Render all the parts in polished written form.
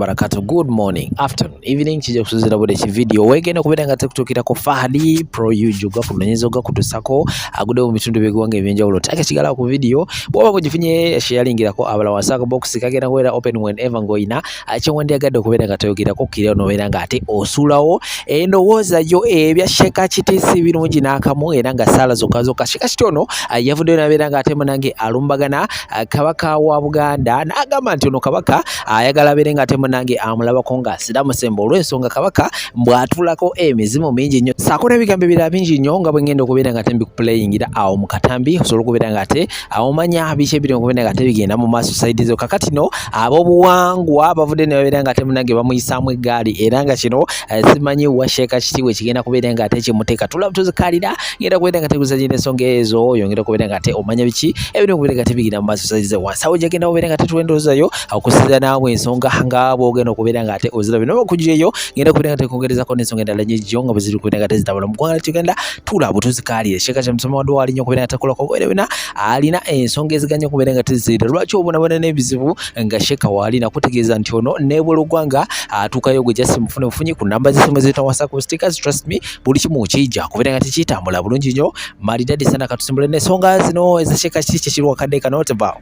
Wabarakatuh. Good morning, afternoon, evening. Kijja kusinziira buli ki video weegenda okubeera nga tekutuukirako. Fahadi Pro UG gakunonyeza ogakutusako agudde mu bitundu by'eggwanga ebyenjawulo. Taka kigala ku video bw'oba bugifunye, sharingirako abalala wansi. Ako box kagenda kubeera open whenever ng'olina kyewandyagadde okubeera nga toyogerako kira nobeera nga ate osuulawo endowooza yo. Ebya Sheikh Kiti si birungi n'akamu, era nga saala zokka zokka. Sheikh Kiti ono yavuddeyo n'abeera nga ate munange alumbagana kabaka wa Buganda, n'agamba nti ono kabaka ayagala abeere nga ate munange amulabako nga asiramusemba, olw'ensonga kabaka mbw'atulako emizimu mingi nnyo, saako n'ebigambo ebirala bingi nnyo, nga bwe ngenda okubeera nga ate mbikuplayingira awo mu katambi, osobola okubeera nga ate omanya biki ebiri okubeera nga ate bigenda mu maaso side zo. Kakati no ab'obuwangwa bavudde ne babeera nga ate munange bamuyisaamu eggaali, era nga kino simanyi wa Sheikh Kiti we kigenda kubeera nga ate kimuteeka. Tula tuzikalira, ngenda kubeera nga teguzanyira ensonga ezo, oyongera okubeera nga ate omanya biki ebiri okubeera nga tebigenda mu maaso side ze. Wansi awo gyagenda kubeera nga tetuwendoozayo okusinziira naawe ensonga nga bw'ogenda okubeera nga ate ozirabye noba okugyeyo, ngenda kubeera nga tekwongerezako n'ensonga endala nyingi nga bwe ziri kubeera nga tezitambula mu ggwanga ly'Uganda. Tula butuzikaalire. Sheikh kyamusoma wadde wali nnyo okubeera nga takolako obeera bina alina ensonga eziganya okubeera nga tezirira. Lwaki obonabona n'ebizibu nga Sheikh waali nakutegeeza nti ono nebwera oggwanga atuukayo gwe just mufune bufunyi ku namba z'essimu eziyita WhatsApp stickers. Trust me, buli kimu kijja kubeera nga tekitambula bulungi nnyo malidadi sana. Katusimbule n'ensonga zino eza Sheikh Kiti kyekiri wakadde kano tebaawo.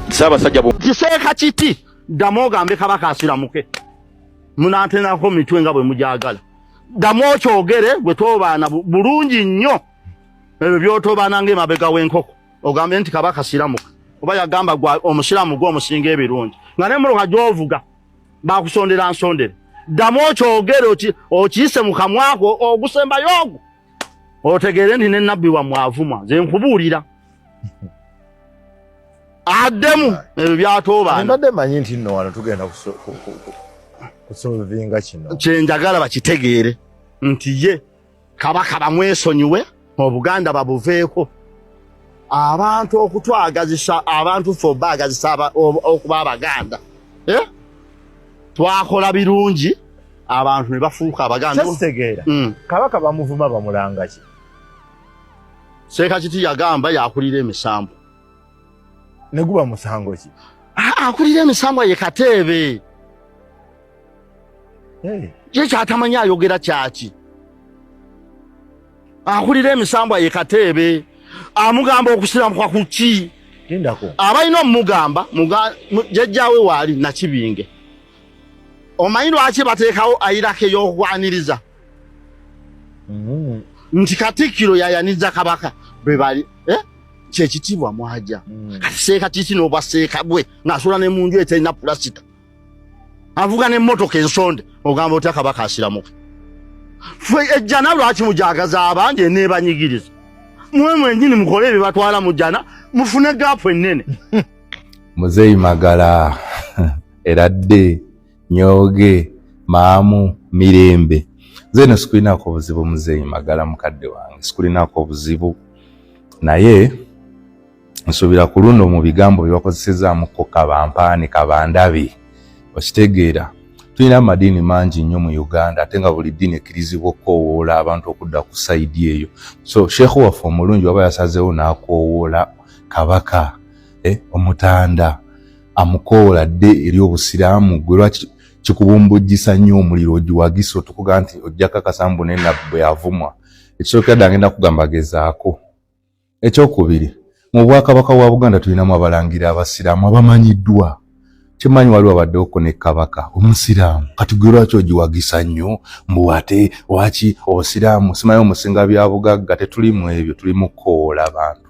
Ssaabasajja Kiseeka Kiti, ddamu ogambe kabaka asiramuke. Munantenako mitwe nga bwe mujagala. Ddamu okyogere gwe tobaana bulungi nnyo ebyo byotobaana ng'emabega w'enkoko, ogambe nti kabaka siramuka, oba yagamba gwa omusiraamu gwe omusinga ebirungi nga nemmotoka gy'ovuga bakusondera nsondere. Ddamu okyogere, okiyise mu kamwako ogusembayo ogwo, otegeere nti ne nabbi wammwe avumwa. Nze nkubuulira, addemu ebyo byatoobaana. Mbadde manyi nti nno wano tugenda kusolvinga kino. Kyenjagala bakitegeere nti ye kabaka bamwesonyiwe, obuganda babuveeko. Abantu okutwagazisa, abantu ffe obaagazisa okuba abaganda, Eh? Twakola birungi, abantu ne bafuuka abaganda. Kyesitegeera, kabaka bamuvuma, bamulanga ki? Seeka Kiti yagamba yakulira emisambo. Ne guba musango ki? Ah, akulira emisambwa ye kateebe. Ye kyatamanyi ayogera kyaki. Akulira emisambwa ye kateebe, amugamba okusiramuka ku ki? Lindako. Abalina omugamba jjajjaawe waali Nakibinge. Omanyi lwaki bateekawo ayirako ey'okwaniriza? Nti katikkiro yayaniza kabaka bwe bali, eh? Kyekitiibwa mwaja. Kati Seeka Kiti n'obwa seeka bwe ng'asula ne mu nju eterina pulasita, avuga n'emmotoka ensonde, ogamba otya kabaka asiramuke? Ffe ejjana lwaki mujagaza abangi eneebanyigiriza? Mwe mwennyini mukole ebibatwala mu jjana, mufune gaapu ennene. Muzeeyi Magala eradde nyoge maamu mirembe. Nze eno sikulinaako obuzibu, muzeeyi Magala mukadde wange, sikulinaako obuzibu, naye nsuubira ku luno mu bigambo bye bakozesezaamuko kabampaane kabandabe okitegeera. Tulina amadiini mangi nnyo mu Uganda, ate nga buli ddiini ekkirizibwa okukoowoola abantu okudda ku side eyo. So sheekhu waffe omulungi waba yasazeewo n'akoowoola kabaka, omutanda amukoola dde eri obusiraamu, gwe lwaki kikubumbujjisa nnyo omuliro ogiwagisa otukuga nti ojja kakasa mbu ne nabbi bwe yavumwa? Ekisookera ddala ngenda kugamba gezaako. Ekyokubiri, mu bwakabaka bwa Buganda tulinamu abalangira abasiraamu abamanyiddwa. Kimanyi waliwo abaddewoko ne kabaka omusiraamu. Kati gwe lwaki ogiwagisa nnyo mbu ate waki obusiraamu simanyi omusinga bya bugagga? Tetuli mu ebyo, tuli mu kukowoola abantu.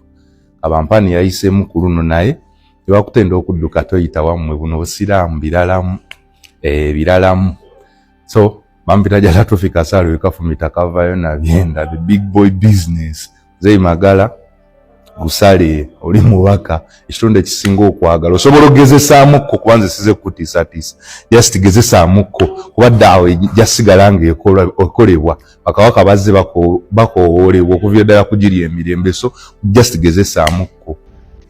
Abampani yayiseemu ku luno, naye tebakutenda okudduka toyita wammwe. Buno busiraamu biralamu, biralamu. So bampita Jala Tofika Sale wekafumita kavayo nabyenda, the big boy business. Zeyi Magala gusale, oli mubaka ekitonde ekisinga okwagala, osobola okugezesaamuko, kuba nze size kukutiisatiisa, just gezesaamuko, kuba ddaawe jasigala nga ekolebwa. Bakabaka bazze bakowoolebwa okuviira ddala ku giri emirembe, so just gezesaamuko.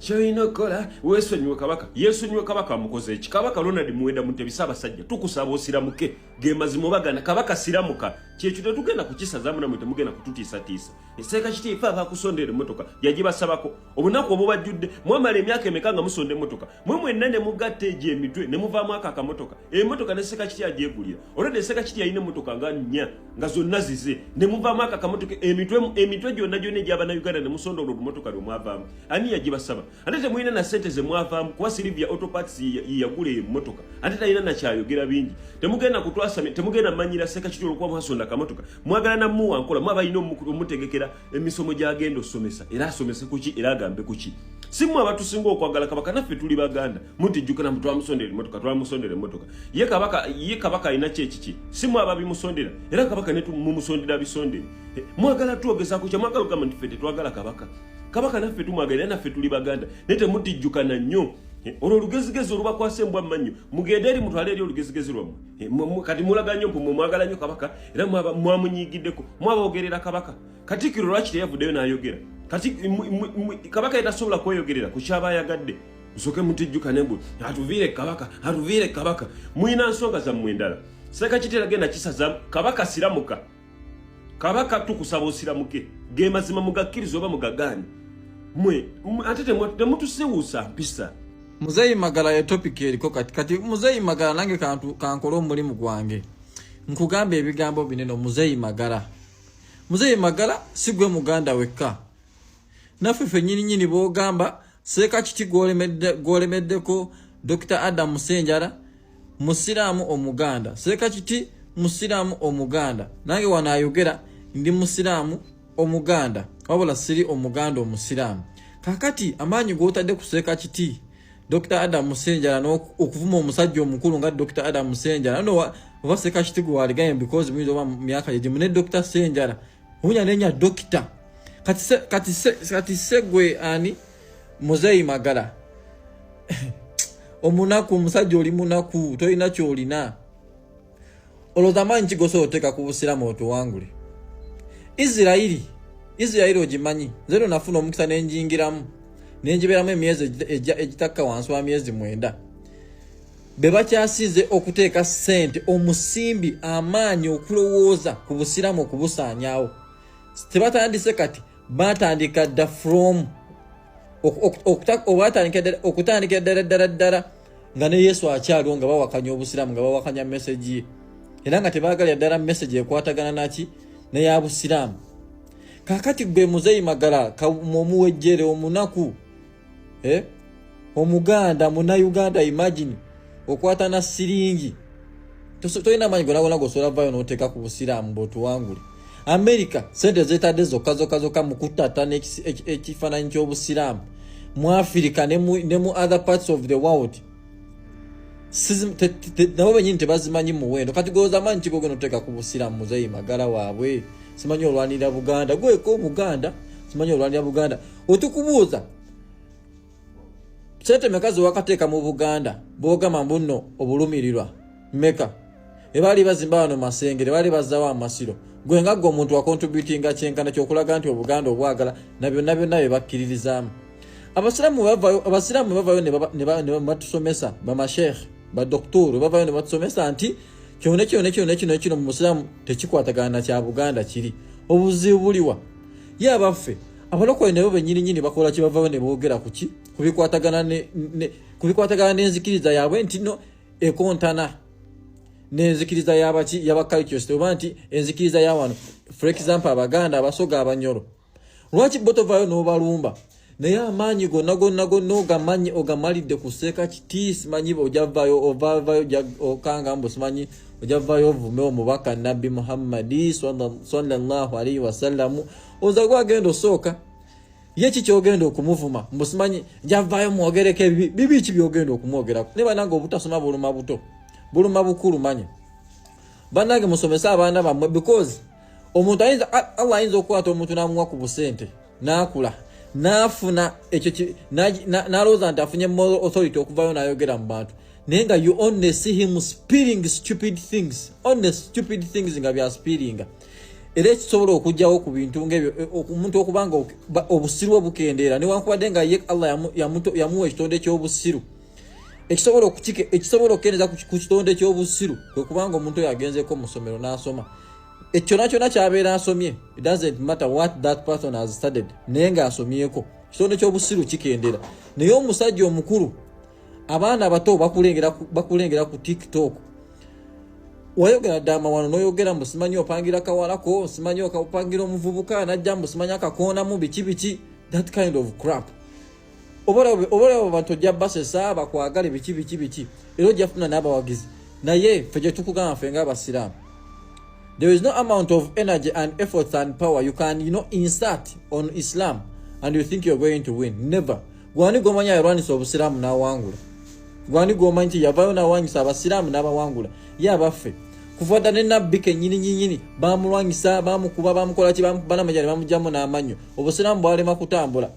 Kyolina okukola, weesonyiwe Kabaka. Yeesonyiwe Kabaka, amukoze eki? Kabaka Ronald Muwenda Mutebi Ssaabasajja, tukusaba osiramuke. Ge mazima obagana Kabaka siramuka. Kyekyo tetugenda kukisazaamu, namwe temugenda kututiisatiisa. Eseeka kitiifa abakusondera emmotoka yagibasabako obunaku obubajjudde. Mwamala emyaka emeka nga musonda emmotoka? Mwe mwenna ne mugatta egyo emitwe ne muvaamu ako akamotoka. Emmotoka ne Seeka Kiti agyegulira. Olwedde Seeka Kiti yalina emmotoka nga nnya nga zonna zize, ne muvaamu ako akamotoka. Emitwe gyonna gyonna egy'Abannayuganda ne musonda olwo olumotoka lwe mwavaamu. Ani yagibasaba? Ate temulina na ssente ze mwavaamu, kuba Silivia Auto Parts ye yagula eyo emmotoka, ate talina nakyayogera bingi. Temugenda kutwasamya, temugenda manyira Seeka Kiti olwokuba mwasonda akamotoka. Mwagala namuwa nkola, mwaba alina omutegekera emisomo gyagenda osomesa, era asomese kuki, era agambe kuki? Si mmwe abatusinga okwagala Kabaka? Naffe tuli Baganda. Mutijjukira mbu twamusondera emmotoka, twamusondera emmotoka. Ye Kabaka, ye Kabaka alina ki ekiki? Si mmwe ababimusondera? Era Kabaka ne mumusondera bisondere. Mwagala twogeza kutya? Mwagala okugamba nti ffe tetwagala Kabaka? Kabaka naffe tumwagala, era naffe tuli Baganda, naye temutijjukana nnyo. Olwo olugezigezi olubakwasa embwa mannyo, mugende eri mutwale eri olugezigezi lwammwe. Kati mulaga nnyo mbu mwe mwagala nnyo Kabaka, era mwamunyiigiddeko, mwabogerera Kabaka. Katikkiro lwaki teyavuddeyo n'ayogera? Kati Kabaka yetasobola kweyogerera ku kyaba ayagadde? Musooke mutijjukane mbu atuviire Kabaka, atuviire Kabaka. Mulina nsonga zammwe endala. Seeka Kitera genda kisaza. Kabaka siramuka. Kabaka tukusaba osiramuke. Ge mazima, mugakkiriza oba mugagaane. Mwe ate temutusiwuusa mpisa. Muzeeyi Magala ye topic eriko kati. Kati Muzeeyi Magala, nange kantu kankole omulimu gwange, nkugamba ebigambo binene. Muzeeyi Magala, Muzeeyi Magala, si gwe Muganda wekka, naffe ffennyini nyini b'ogamba Seeka Kiti gwolemeddeko. Dr Adam Senjala musiraamu Omuganda, Seeka Kiti musiraamu Omuganda, nange wano ayogera ndi musiraamu Omuganda, wabula siri Omuganda omusiraamu. Kakati amaanyi g'otadde ku Seeka Kiti Dr Adam Senjala, okuvuma omusajja omukulu nga Dr Adam Senjala, no oba Seeka Kiti gwe waligaye, because muyinza oba mu myaka gyegimu ne Dr Senjala, wunya nenya dokita. Kati se gwe ani? Muzeeyi Magala omunaku, omusajja oli munaku, tolina kyolina. Olowooza amaanyi kigosobola oteeka ku busiraamu otuwangule? Isirairi, Isirairi ogimanyi? Nze no nafuna omukisa nenjingiramu nenjibeeramu emyezi egitakka wansi wa myezi 9. Be bakyasize okuteeka ssente, omusimbi, amaanyi okulowooza ku busiraamu okubusaanyaawo. Tebatandise kati, batandika dda from okutandika ddala ddala ddala nga ne Yesu akyaliwo, nga bawakanya obusiraamu, nga bawakanya message ye, era nga tebaagalira ddala message ekwatagana naki neya busiraamu. Kakati gwe Muzeeyi Magala omuwejjere omunaku, eh? Omuganda Munauganda, imagine okwata na siringi, tolina maanyi gona gona gosobola vayo noteeka ku busiraamu bwetuwangule. America sente zetadde zokka zokka zokka mu kuttattana ekifaananyi ky'obusiraamu mu Africa ne mu other parts of the world, nabo benyini tebazimanyi muwendo. Kati goza amaanyi kigogenda oteeka ku busiraamu? Muzeeyi Magala waabwe, simanyi olwanirira Buganda, gweka Omuganda, simanyi olwanirira Buganda. Otukubuuza sente meka zewakateeka mu Buganda bwogamba mbu nno obulumirirwa? Meka ebaali bazimba wano Masengere, baali bazzawo amasiro? Gwe nga gwe omuntu wacontributinga kyenkana kyokulaga nti Obuganda obwagala na byonna byonna bye bakkiririzaamu. Abasiraamu bavayo ne batusomesa, bamasheekh, badokitoro bavayo ne batusomesa nti kyona kyona kyona kino kino mu musiraamu tekikwatagana na kya Buganda. Kiri obuzibu buliwa? Ye abaffe abalokole nabo benyininyini bakola kye? Bavayo ne boogera kuki kubikwatagana n'enzikiriza yaabwe nti no ekontana n'enzikiriza yabaki, yabakalkyosite, oba nti enzikiriza ya wano, for example Abaganda, Abasoga, Abanyoro. Lwaki bo tovaayo n'obalumba? Naye amaanyi gonna gonna gonna ogamanyi ogamalidde ku Seeka Kiti. Simanyi ojavaayo, ovavayo okanga mbu simanyi ojavaayo ovume omubaka Nabbi Muhammadi sallallahu alaihi wasallamu. Oza gwagenda osooka ye ki kyogenda okumuvuma mbu simanyi njavaayo mwogereko ebibi? Bibi ki byogenda okumwogerako? Ne banange, obutasoma buluma buto, buluma bukulu. Manye bannange, musomese abaana bammwe, because omuntu ayinza, Allah ayinza okukwata omuntu n'amuwa ku busente n'akula n'afuna ekyo, n'alowooza nti afunye moral authority okuvayo n'ayogera mu bantu, naye nga you only see him spilling stupid things, only stupid things nga byaspillinga. Era ekisobola okugyawo ku bintu ngaebyo, e, omuntu okuba nga obusiru bwe bukendeera, newankubadde nga ye Allah yamuwa ekitonde ky'obusiru, ekisobola okukendeeza ku kitonde ky'obusiru kwe kubanga omuntu oyo agenzeeko mu ssomero n'asoma ekyo kyona kyabeera asomye. It doesn't matter what that person has studied, naye ng'asomyeko, kitonde ky'obusiru kikendera. Naye omusajja omukulu, abaana abato bakulengera ku TikTok, wayogera dda amawano n'oyogera mbu simanyi opangira kawalako, simanyi opangira omuvubuka najja, mbu simanyi akakoonamu, biki biki, that kind of crap. Oba olaba abantu ojja basesa bakwagale, biki biki biki, era ojja funa n'abawagizi. Naye ffe gye tukugamba, ffe ng'abasiraamu, there is no amount of energy and efforts and power you can insert on Islam and you think you're going to win. Never. Gwani gwomanyi ayalwanisa obusiraamu n'awangula? Gwani gwomanyi nti yavayo n'awanyisa abasiraamu n'abawangula? Ye abaffe, kuva dda ne nabbi kennyini nyinyini bamulwanyisa, bamukuba, bamukola ki, bamukuba n'amajja ne bamugyamu n'amannyo. Obusiraamu bwalema kutambula.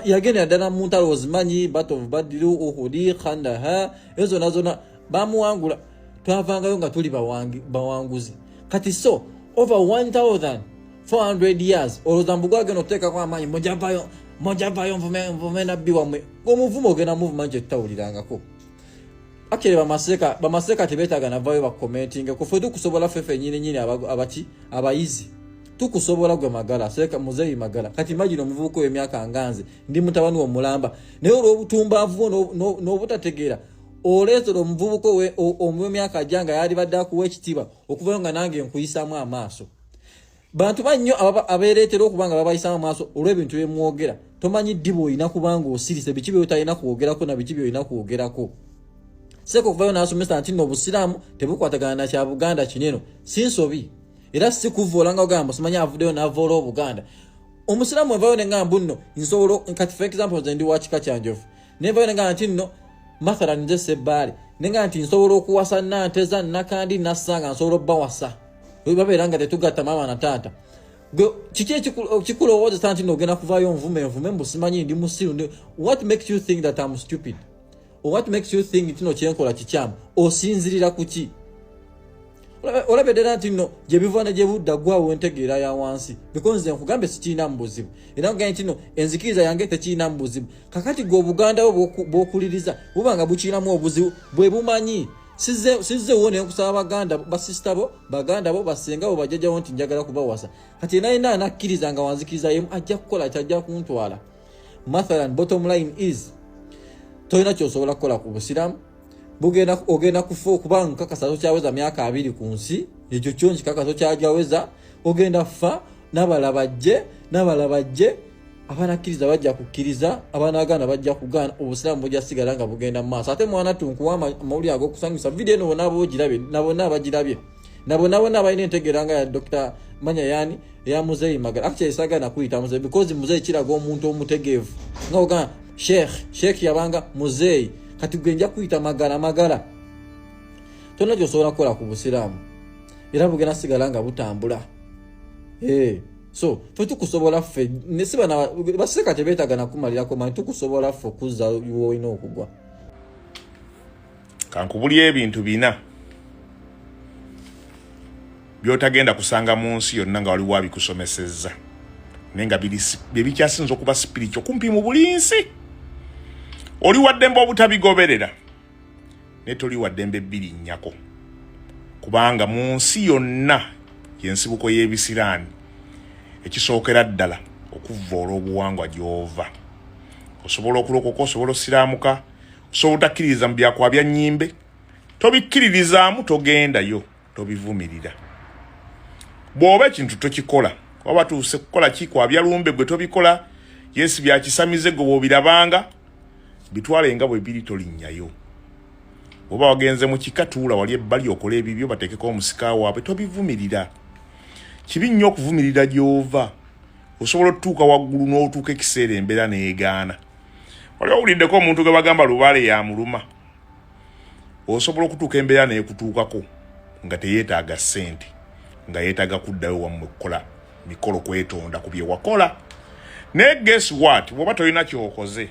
Yagendera ddala mu ntalo ozimanyi, Battle of Badiru, Uhudi, Khandaha, ezo zonna zonna bamuwangula. Twavangayo nga tuli bawanguzi. Kati so over 1400 years, olowooza mbu gwagenda okuteekako amaanyi, mujavayo mujavayo nvume nabbi wammwe? Omuvuma ogenda muvuma nti tutawulirangako. Actually, bamaseeka tebeetaaga navayo bacommentinge kufe. Tukusobola ffe fenyini nyini, abaki abayizi tukusobola. Gwe Magala seeka, Muzeeyi Magala, kati imagine omuvubuka ow'emyaka nga nze, ndi mutabani womulamba, naye olw'obutumbaavu bwo n'obutategeera oleetera omuvubuka ow'emyaka ajja nga yalibadde akuwa ekitiibwa okuvayo nga nange nkuyisaamu amaaso. Bantu bannyo abeereetera okuba nga babayisamu amaaso olw'ebintu byemwogera. Tomanyi ddiba olina kubanga osirise biki byotalina kwogerako na biki byolina kwogerako. Seeka okuvayo n'asomesa nti nno obusiraamu tebukwatagana na kya Buganda kineno, si nsobi era si kuvoola nga ogamba simanyi avuddeyo n'avoola Obuganda. Omusiraamu evayo neŋŋamba mbu nno nsobola, kati for example nze ndi wa kika kya Njovu, nenvayo neŋŋamba nti nno mathalan nze Sebbaale, neŋŋamba nti nsobola okuwasa Nanteza, Nakandi, Nassanga, nsobola obbawasa babeera nga tetugatta maama na taata. Gwe kiki ekikulowoozesa nti nogenda kuvaayo nvume nvume mbu simanyi ndi musiru? What makes you think that I'm stupid, or what makes you think nti no kyenkola kikyamu? Osinzirira ku ki? Olabye ddala nti nno gye biva ne gye budda gwawo entegeera ya wansi, because nze nkugambe sikirina mu buzibu, era nkugambe nti nno enzikiriza yange tekirina mu buzibu. Kakati gwe Obuganda bwo bw'okuliriza buba nga bukirinamu obuzibu, bwe bumanyi. Sizzeewo ne nkusaba baganda, basisita bo, baganda bo, basenga bo, bajjajjawo nti njagala kubawasa. Kati yena yena anakkiriza nga wanzikiriza yemu ajja kukola ki? Ajja kuntwala. Mathalan, bottom line is tolina kyosobola kukola ku busiraamu. Bugenda ogenda kufa okuba nkakasa tokyaweza myaka 20 ku nsi. Ekyo kyo nkikakasa, tokyajaweza. Ogenda fa n'abalala bajje, n'abalala bajje. Abanakkiriza bajja kukkiriza, abanaagaana bajja kugaana. Obusiraamu bujja sigala nga bugenda mu maaso. Ate mwana tunkuwa amawulire ag'okusanyusa, vidiyo eno bonna boogirabye, na bonna abagirabye, na bonna bonna abalina entegeera nga ya Dr Manya yani eya Muzeeyi Magala. Actually saagala nakuyita muzeeyi, because muzeeyi kiraga omuntu omutegeevu, nga ogamba sheekh, sheekh yabanga muzeeyi. Kati gwe nja kuyita Magala. Magala, tolina gyosobola kukola ku busiraamu, era bugenda sigala nga butambula. So ffe tukusobola ffe, nesiba baseka tebeetaaga nakumalirako manyi. Tukusobola ffe okuzza woolina okugwa. Kankubulya ebintu bina by'otagenda kusanga mu nsi yonna nga waliwo abikusomesezza, naye nga bye bikyasinza okuba spiritual kumpi mu buli nsi. Oli waddembe obutabigoberera, naye toli waddembe bbiri nnyako, kubanga mu nsi yonna yensibuko y'ebisiraani. Ekisookera ddala, okuvvoola obuwangwa gy'ova. Osobola okulokoka, osobola osiraamuka, osobola otakkiririza mu byakwabya nnyimbe, tobikkiririzaamu, togendayo, tobivumirira. Bw'oba ekintu tokikola, oba batuuse kukola kikwabya lumbe, gwe tobikola, yesi byakisamize, gwe bw'obirabanga bitwale nga bwe biri, tolinnyayo. Oba wagenze mu kika, tuula wali ebbali okole ebibyo, bateekeko omusika waabwe, tobivumirira. Kibi nnyo okuvumirira gy'ova. Osobola otutuuka waggulu n'otuuka ekiseera embeera neegaana. Wali owuliddeko omuntu gwe bagamba lubaale yamuluma? Osobola okutuuka embeera neekutuukako nga teyeetaaga ssente, nga yeetaaga kuddayo wammwe kukola mikolo kwetonda ku bye wakola. Naye guess what, bw'oba tolina kyokoze,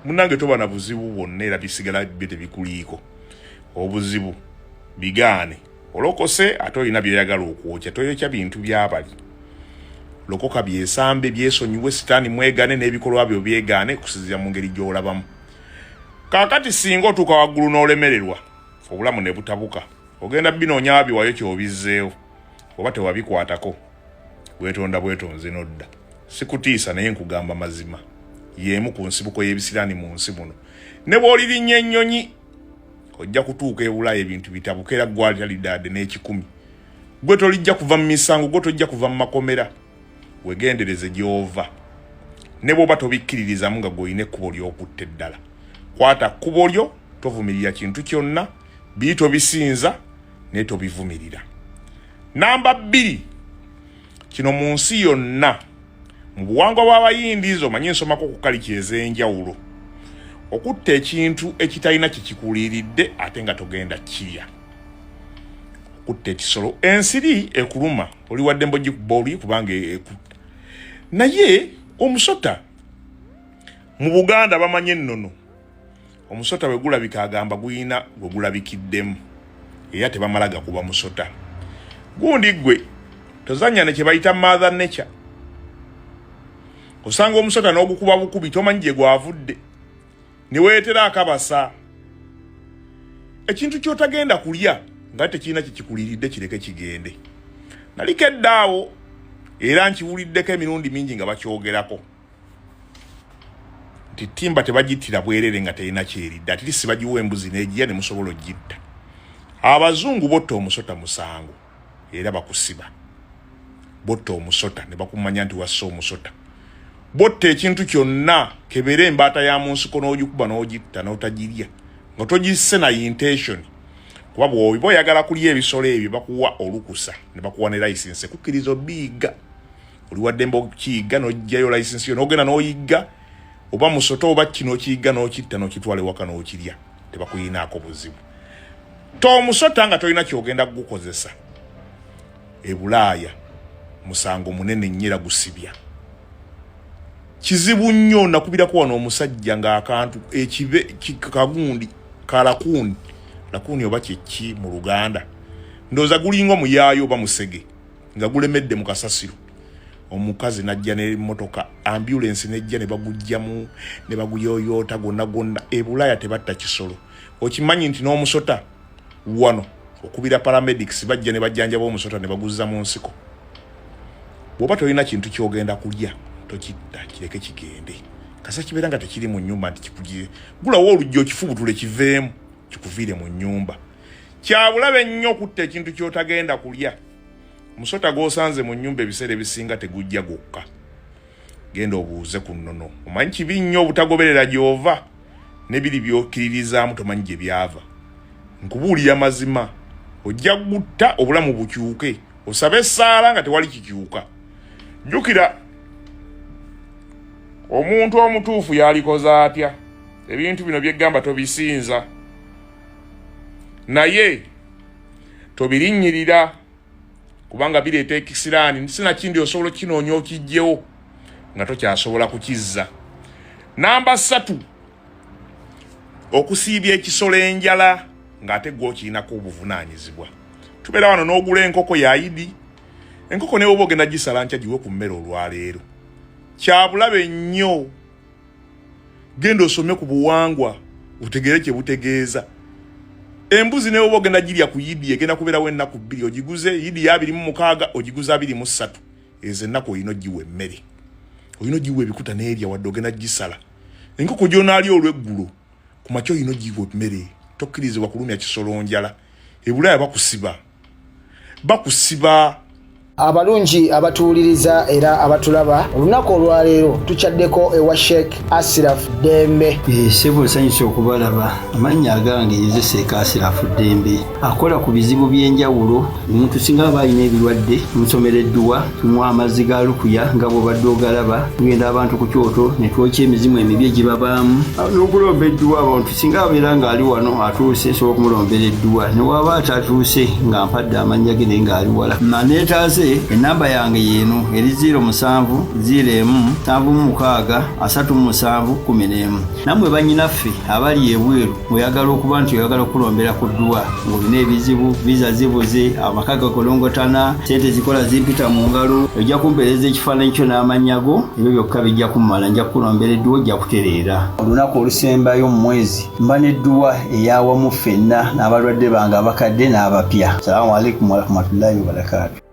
munange, toba na buzibu bwonna, era bisigala byo tebikuliiko obuzibu, bigaane. Olokose ate olina by'oyagala okwokya, toyokya bintu by'abali. Lokoka, byesambe, byesonyiwe, sitaani mwegane n'ebikolwa byo byegaane kusinziira mu ngeri gy'olabamu. Kaakati singa otuuka waggulu n'olemererwa, obulamu ne butabuka, ogenda binoonya wabiwayo ky'obizzeewo oba tewabikwatako, weetonda bwetonzi n'odda. Sikutiisa naye nkugamba mazima, y'emu ku nsibuko y'ebisiraani mu nsi muno. Ne bw'olirinnya ennyonyi ojja kutuuka e Bulaaya ebintu bitabuka, era gwali talidaadde n'ekikumi. Gwe tolijja kuva mu misango, gwe tojja kuva mu makomera. Wegendereze gy'ova, ne bw'oba tobikkiririzamu nga gw'olina ekkubo ly'okutte eddala, kwata kkubo lyo, tovumirira kintu kyonna, biri tobisinza naye tobivumirira. Namba 2, kino mu nsi yonna mu buwangwa bw'Abayindi, nze omanyi nsomako ku kaliki ez'enjawulo, okutta ekintu ekitalina kikikuliiridde ate nga togenda kirya, okutta ekisolo, ensiri ekuluma oli waddembe ogikuba oluyi kubanga ekutta, naye omusota mu Buganda bamanyi ennono, omusota bwe gulabika agamba guyina gwe gulabikiddemu, era tebamala gakuba musota gundi. Gwe tozanya ne kye bayita mother nature. Osanga omusota n'ogukuba bukubi, tomanyi gye gwavudde, ne weetera akabasa. Ekintu ky'otagenda kulya nga tekirina kikikuliiridde, kireke kigende. Naliko eddaawo era nkiwuliddeko emirundi mingi nga bakyogerako nti timba tebagittira bwerere nga terina kyeridde, at least bagiwa embuzi n'egiya ne musobola ogitta. Abazungu botta omusota musango era bakusiba. Botta omusota ne bakumanya nti wassa omusota. Botta ekintu kyonna, kebera embaata ya mu nsiko n'ogikuba n'ogitta n'otagirya nga togisse na intention, kuba bw'oba oyagala kulya ebisolo ebyo bakuwa olukusa ne bakuwa ne license kukkiriza obiyiga. Oli waddembe okukiyigga n'oggyayo license yo n'ogenda n'oyigga oba musota oba kino, okiyigga n'okitta n'okitwala ewaka n'okirya, tebakuyinaako buzibu. Tomusota nga tolina kyogenda kugukozesa. E Bulaaya musango munene nnyo era gusibya, kizibu nnyo. Nakubirako wano omusajja ng'akantu ekibe kagundi ka raccoon, raccoon oba kyeki mu Luganda, ndowooza gulinga omuyaayo oba musege, nga gulemedde mu kasasiro. Omukazi najja n'emmotoka ambulance nejja ne bagugjamu ne baguyoyoota gwonna gwonna. E Bulaaya tebatta kisolo. Okimanyi nti n'omusota wano okubira paramedics bajja ne bajjanjaba omusota ne baguzza mu nsiko? Bw'oba tolina kintu kyogenda kulya, tokitta, kireke kigende. Kasa kibeera nga tekiri mu nnyumba nti kikugire, gulawo oluggi okifubutule kiveemu kikuviire mu nnyumba. Kyabulabe nnyo okutta ekintu ky'otagenda kulya. Musota gw'osanze mu nnyumba ebiseera ebisinga tegujja gwokka, genda obuuze ku nnono. Omanyi kibi nnyo obutagoberera gy'ova nebiri by'okkiririzaamu, tomanyi gye byava. Nkubuulira mazima, ojja gutta obulamu bukyuke, osabe essaala nga tewali kikyuka. Jjukira omuntu omutuufu yalikoze atya ebintu bino byeggamba tobisinza naye tobirinnyirira kubanga bireeta ekisiraani, sinakindi osobola okinoonya okijjewo nga tokyasobola kukizza. Namba 3, okusiibya ekisolo enjala ng'ate gwe okirinako obuvunaanyizibwa. Tubeera wano n'ogula enkoko ya Idi, enkoko ne woba ogenda gisala nkya, giwe ku mmere olwaleero. Kyabulabe nnyo. Genda osome ku buwangwa otegeere kye butegeeza. Embuzi ne woba ogenda girya ku Yidi, egenda kubeerawo ennaku 2. Ogiguze Yidi ya 26, ogiguze 23, ezo ennaku olina ogiwa emmere, olina ogiwa ebikuta n'erya. Wadde ogenda gisala, enkoko gy'onaalya olw'eggulo, ku makya olina ogiwa emmere. Tokkirizibwa kulumya kisolo njala. Ebulaaya bakusiba, bakusiba. Abalungi abatuwuliriza era abatulaba, olunaku olwaleero tukyaddeko ewa Sheikh Asiraf Ddembe. Ssebo, nsanyusa okubalaba. Amannya agange nze Sheikh Asirafu Ddembe, akola ku bizibu by'enjawulo. Omuntu singa aba alina ebirwadde, tumusomera edduwa, tumuwa amazzi ga lukuya nga bw'obadde ogalaba. Tugenda abantu ku kyoto ne twokya emizimu emibi egibabaamu n'okulomba edduwa. Abantu singa abeera ng'ali wano atuuse, nsobola okumulombera edduwa, ne waba atatuuse nga mpadde amannya ge naye ng'ali wala. Neetaase. Weetaaze ennamba yange yeeno eri 0 7 0 1 7 6 37 11. Nammwe bannyinaffe abali ebweru ng'oyagala okuba nti oyagala okukulombera ku dduwa ng'olina ebizibu, viza zibuze, amaka gakolongotana, ssente zikola zimpita mu ngalo, ojja kumpeereza ekifaananyi kyo n'amannya go, ebyo byokka bijja kummala nja kukulombera edduwa ojja kutereera. Olunaku olusembayo mu mwezi mba n'edduwa ey'awamu ffenna n'abalwadde bange abakadde n'abapya. Salaamu alaikum warahmatullahi wabarakaatu.